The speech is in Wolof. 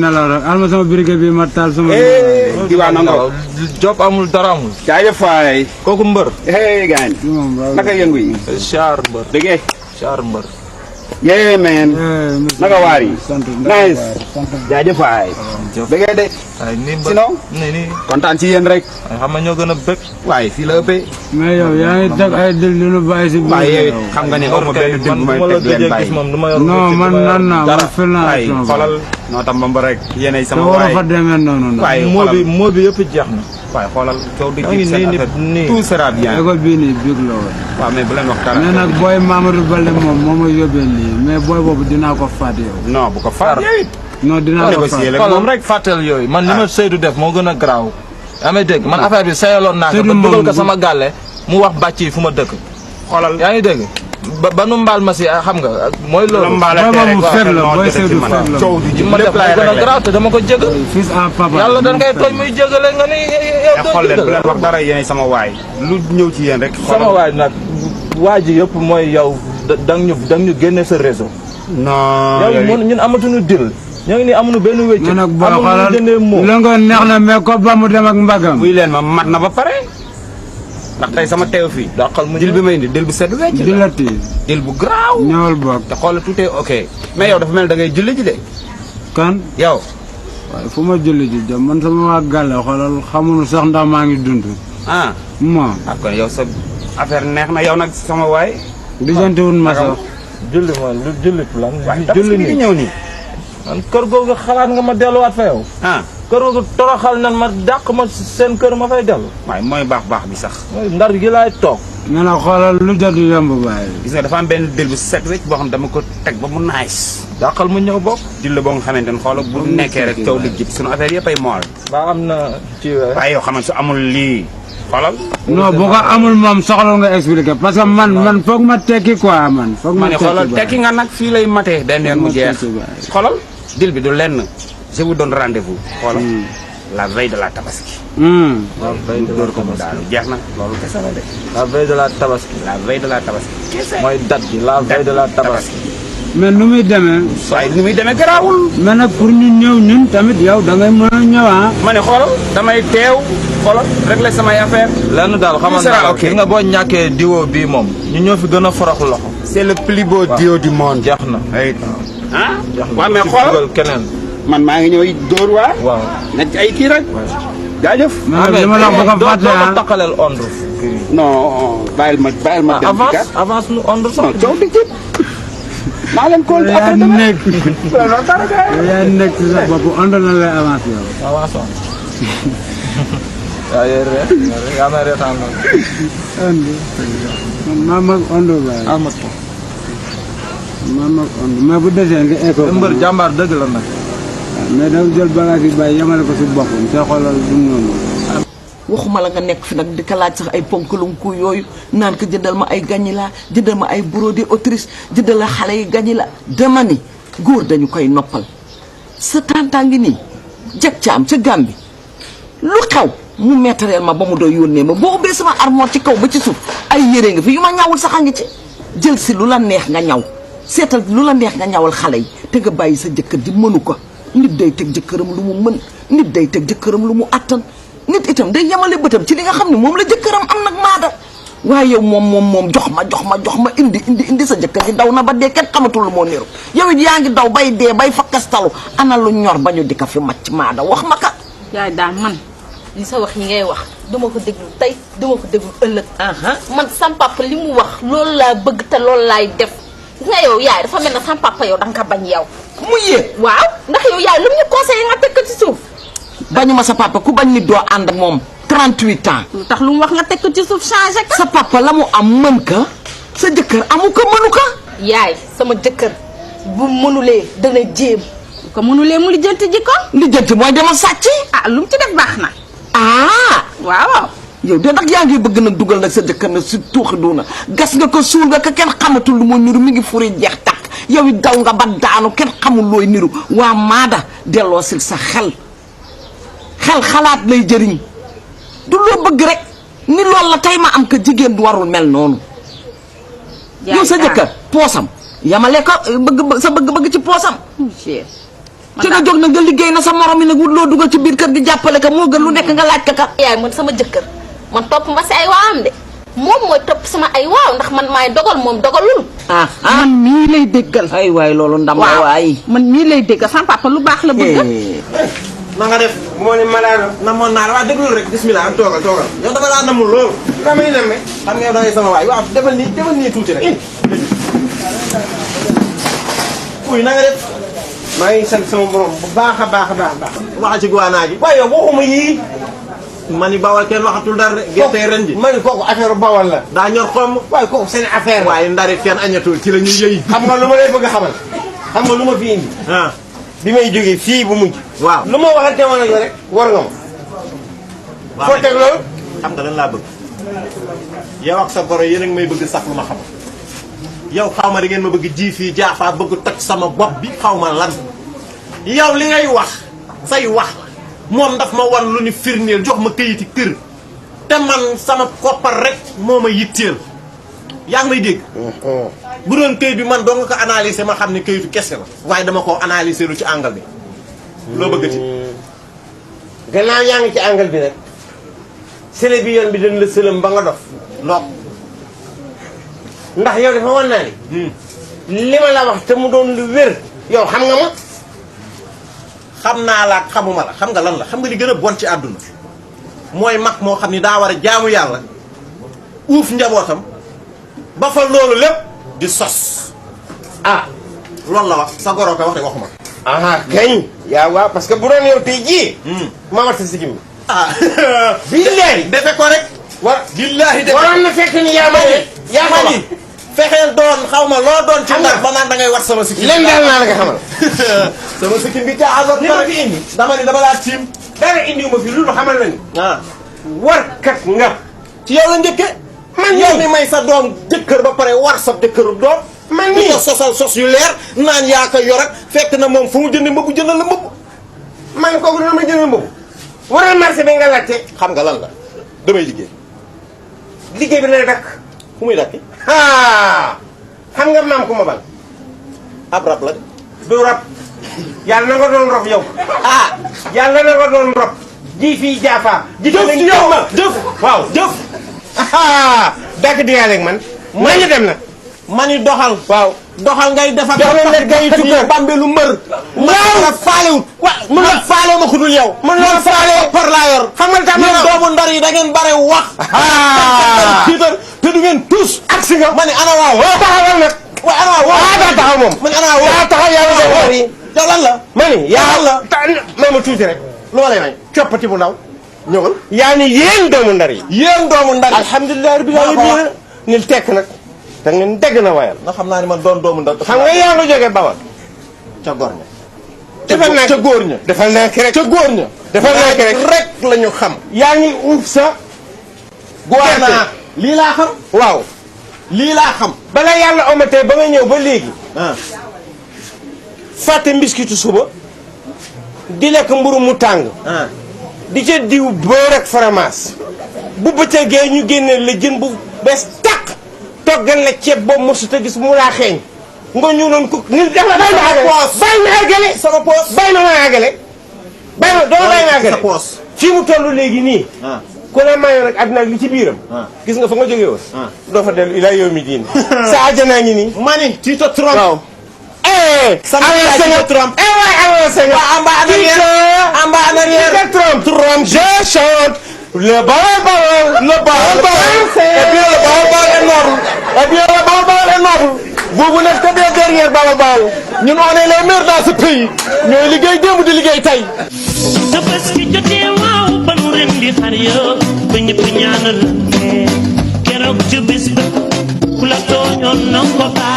nelaw rek alma sama briquet bi ma taal sama. diwaan nga job amul dara amul. jaajëf faay. kooku mbër. gaañ. naka yëngu yi. char mbër. dëgg char mbër. yee man. naka waar yi. nice. jaajëf faay. dëgg de. ay nii mbër sinon. nii. kontaan ci yéen rek. ay xam nga ñoo gën a bëgg. waaye fii la ëppee. mais yow yaa ngi teg ay dil di nu bàyyi si biir. waaye yow it xam nga ne aw ma benn dil bu may teg leen bàyyi. non man nan naa man fil naa waaye xoolal noo tam ba rek yéenay te sama war a waay. fa demee noonu. waaye moo bi yëpp jeex na. waaye xoolal coow di yaa ngi seen nii affaire tout sera bien. école bii nii big la woon. waaw mais bu leen wax dara. mais nag booy Mamadou Balde moom moo ma yóbbee lii mais booy boobu dinaa ko faat yow. non bu ko faar yow it. non dinaa ko faat. négocier moom rek fàttal yooyu man li ma Seydou def moo gën a garaaw. yaa may dégg man affaire bi sayaloon naa ko ba dugal ko sama gàlle mu wax bàcc yi fu ma dëkk. xoolal yaa ngi dégg ba nu mbaal ma si xam nga mooy loolu. booy Seydou fekk la coow di ma def moo gën a garaaw te dama ko jégal. fils à papa yàlla dañ koy tooñ muy jégale nga ni yow doo xool leen bu leen wax dara yéenay sama waay. lu ñëw ci yéen rek. sama waay nag waa ji yëpp mooy yow da nga ñu génne sa réseau. non yow ñun amatuñu dil ñoo ngi nii amuñu benn wécc. mais nag boo amuñu xoolal jëndee moo. la nga neex na mais ko ba mu dem ak mbagam. muy leen ma mat na ba pare. ndax tey sama teew fii. dàqal mu dil bi may indi dil bu set wecc di la tii dil bu garaaw. ñëwal bokk. te xoolal tout est ok. mais yow dafa mel da ngay julli ji de. kan yow. waaye fu ma julli ji jëm man sama waa gàlle xoolal xamuñu sax ndax maa ngi dund. ah. moom kon yow sa affaire neex na yow nag sama waay. dijante wun ma sax. julli mooy lu julli plan. waaye julli nii ñëw nii. man kër googu xalaat nga ma delluwaat fa yow. ah. kër googu toroxal nan ma dàq ma seen kër ma fay dellu. waaye mooy baax bi sax. mooy ndar gi laay toog. mais nag xoolal lu jot yomb bàyyi. gis nga dafa am benn dil bu set wecc boo xam dama ko teg ba mu nice. dàqal mu ñëw bokk. dil la boo nga xamante ne xoolal bu nekkee rek coow li jib sunu affaire yëpp ay mool. ba am na ci waaye yow xam nga su amul lii xoolal. non bu ko amul moom soxla nga expliquer parce que man foog ma tekki quoi man. foog ma ma ne tekki xoolal tekki nga nag fii lay matee benn yoon mu jeex. xoolal dil bi du lenn je vous donne rendez-vous. xoolal la veille de la tabaski. la veille de la ko mu daanu jeex na loolu kese la de. la veille de la tabaski. la veille de la tabaski. kese mooy date bi la veille de la tabaski. mais nu muy demee. waaye ni muy demee garaawul. mais nag pour ñu ñëw ñun tamit yow da ngay mën a ñëw ah. ma ne xoolal damay teew xoolal régler samay affaire. lenn daal xamal naa ok gis nga boo ñàkkee diwo bii moom ñu ñoo fi gën a forox loxo. c'est le plus beau duo du monde. jeex na. ah. jeex na waaw mais xoolal keneen. man maa ngi ñëw dóor waar. waaw. nekk ci ay kii rek. jaajëf. mais nag li ma la bëgg a fàtte doo ah. ko takkaleel ondre. non bàyyil ma dem ci kat. avance nu ondre sax. non coow di jib. maa leen kóol yaa après demain. nekk yaa nekk ci sa bopp ànd na lay avance yow. avance woon. yaa may reetaan na. andi maa mag ondo baay. amat ko. maa mag ondo mais bu desee nga écho. mbër jàmbaar dëgg la nag. mais dafa jël bagage yi bàyyi yemale ko si boppam te xoolal du noonu. waxuma la nga nekk fi nag di ko laaj sax ay ponkalum ku yooyu naan ko jëndal ma ay gañi la jëndal ma ay brodé autriche jëndal la xale yi gañi la dama ni góor dañu koy noppal sa tàntaa ngi nii jag caam ca Gàmbi lu xew mu mettareel ma ba mu doy yónnee ma boo ubbee sama armoire ci kaw ba ci suuf ay yére nga fi yu ma ñawul sax a ngi ci jël si lu la neex nga ñaw seetal lu la neex nga ñawal xale yi te nga bàyyi sa jëkkër ji mënu ko nit day teg jëkkëram lu mu mën nit day teg jëkkëram lu mu attan nit itam day yemale bëtam ci li nga xam ne moom la jëkkëram am nag maada waaye yow moom jox ma indi sa jëkkër ji daw na ba dee kenn xamatul lu moo niru yow it yaa ngi daw bay dee bay fakkastalu ana lu ñor ba ñu di ko fi macc maada wax ma ka yaay daal man li sa wax yi ngay wax duma ko déglu tey duma ko déglu ëllëg man sam papa li mu wax loolu laa bëgg te loolu laay def gis nga yow yaay dafa mel ne sam papa yow danga ko bañ yow mu yee waaw ndax yow yaay lu mu ñu conseillé nga teg ko ci suuf bañu ma sa papa ku bañ nit doo ànd ak moom 38 ans lu tax lu mu wax nga teg ko ci suuf changé ko sa papa la mu am mën ka sa jëkkër amu ko mënu ka yaay sama jëkkër bu mënulee dana jéem ko mënulee mu lijjanti ji ko lijjanti mooy dama sàcc ah lu mu ci def baax na waaw yow de nag yaa ngi bëgg nag dugal nag sa jëkkër nag si tuuxi duuna gas nga ko suul nga ko kenn xamatul lu moo niru mi ngi furi jeex tàkk yow it daw nga ba daanu kenn xamul looy niru waa maada delloo sil sa xel xalaat lay jëriñ du loo bëgg rek ni loolu la tey ma am ko jigéen du warul mel noonu yow sa jëkkër poosam yamale ko bëgg sa bëgg-bëgg ci poosam ci nga jóg na nga liggéey na sa morom yi nag wut loo dugal ci biir kër gi jàppale ka moo gën lu nekk nga laaj ka yaay man sama jëkkër man topp ma si ay waawam de moom mooy topp sama ay waaw ndax man maay dogal moom dogalul. man mii lay déggal. ay waay loolu ndam la waay. man mii lay déggal sama papa lu baax la bëgg. na nga def moo ne malaana namoon naa la waa déglul rek bismillah toogal yow dama laa namul loolu damay nemme xam nga yow dangay sama waay waaw defal nii tuuti rek uy na nga def maa ngi sant sama borom bu baax a baax waxa ci guwaanaa gi waaye yow waxuma yii ma ni bawal kenn waxatul dara de gerte ren ji ma ni kooku affaire bawal la daa ñor xomm waaye kooku seen affaire waaye ndarit kenn añatul ci la ñuy yëy xam nga lu ma lay bëgg a xamal xam nga lu ma fi indi bi may jógee fii bu mujj waaw lu ma waxante woon ak yow rek war nga ma foo teg loolu xam nga lan laa bëgg yow ak sa goro yéen a ngi may bëgg sax lu ma xam yow xaw ma da ngeen ma bëgg ji fii jaafaa bëgg toj sama bopp bi xaw ma lan yow li ngay wax say wax moom daf ma wan lu ni firndeel jox ma këyiti kër te man sama koppar rek moo ma yitteel yaa ngi may dégg bu doon këyit bi man doo nga ko analyser ma xam ne këyitu kese la waaye dama ko analyser lu ci angle bi loo bëggati gannaaw yaa ngi ci angle bi nag sële bi yoon bi dañ la sëlëm ba nga dof lool ndax yow dafa wan naa ni li ma la wax te mu doon lu wér yow xam nga ma xam naa la xamuma la xam nga lan la xam nga li gën a bon ci àdduna mooy mag moo xam ni daa war a jaamu yàlla uuf njabootam ba fa loolu lépp di sos loolu la wax sa goro ko wax de waxuma kañ yaa waaw parce que bu doon yow tey jii ma war sa sikkim billaahi defe ko rek billaahi defe waroon na fekk ni yaa ma ni fexeel doon xaw ma loo doon ci ndax ba naan da ngay war sama sikkim leen daal naa la nga xamal sama sikkim bi caaxaan li ma fi indi dama ni dama laa tiim dara indiwu ma fi lu xamal na ni warkat nga ci yow la njëkke man yow mi may sa doom jëkkër ba pare war sa jëkkëru doom man ni ko sosal sos yu leer naan yaa ko yor ak fekk na moom fu mu jënd mbëbu jëndal la mbëbu man kooku dina ma jëndal mbëbu waral marché bi nga laajte xam nga lan la damay liggéey bi na dakk fu muy dakki xam nga maam ku ma bal ab rab la de du rab yàlla na nga doon rob yow yàlla na nga doon rob ji fii jaafaa ji yow ma jëf waaw jëf dakk diyaaleeg man nañu dem na mani doxal waaw doxal ngay defar ngay tukkee bambe lu mbër waaw la faalewut mun la faale ma ku dul yow mun la faale par laa yor xam nga tax yéen doomu ndar yi da ngeen bare wax tiitar te du ngeen tous aksi nga ma ne ana waaw taxawal nag waaw ana waaw daa taxaw moom ma ne ana waaw taxaw yaa ngi war yi yow lan la ma ni yaa la may ma tuuti rek lu ma lay may coppati bu ndaw ñëwal yaa ni yéen doomu ndar yi yéen doomu ndar yi alhamdulilah rabbil alamin nil tekk nag da ngeen dégg na wayal nga xam naa ni man doon doomu ndaw xam nga yaa nga jógee Bawal ca góor ña defal naa ca góor ña defal naa rek ca góor ña defal naa rek la ñu xam yaa ngi uuf sa gerte lii laa xam waaw lii laa xam bala yàlla omatee ba nga ñëw ba léegi fàtte mbiskitu suba di lekk mburu mu tàng di ca diw beurre ak fromage bu bëccëgee ñu génne la jën bu bees tàq toggal la ceeb boobu mosu te gis mu laa xeeñ nga ñu doon ko ni def la bàyyi ma àggale sama poos bàyyi ma àggale bàyyi ma doo bàyyi ma àggale fii mu toll léegi nii ku la mayoon ak àddina ak li ci biiram gis nga fa nga jógee woon doo fa dellu ilaa yow mi diin sa àjjanaa ngi nii mani tu te trompes waaw sama yaay tu te trompes waay avancé nga amba en arrière tu te trompes je chante le Baol et bien le Baol est noble et bien le Baol est noble vous n'êtes que des derrière Baol ñun on est les meilleurs dans ce pays ñooy liggéey démb di liggéey tey Tabaski jotee waaw ba nu ren di xar yo ba ñëpp ñaanal keroog ci bis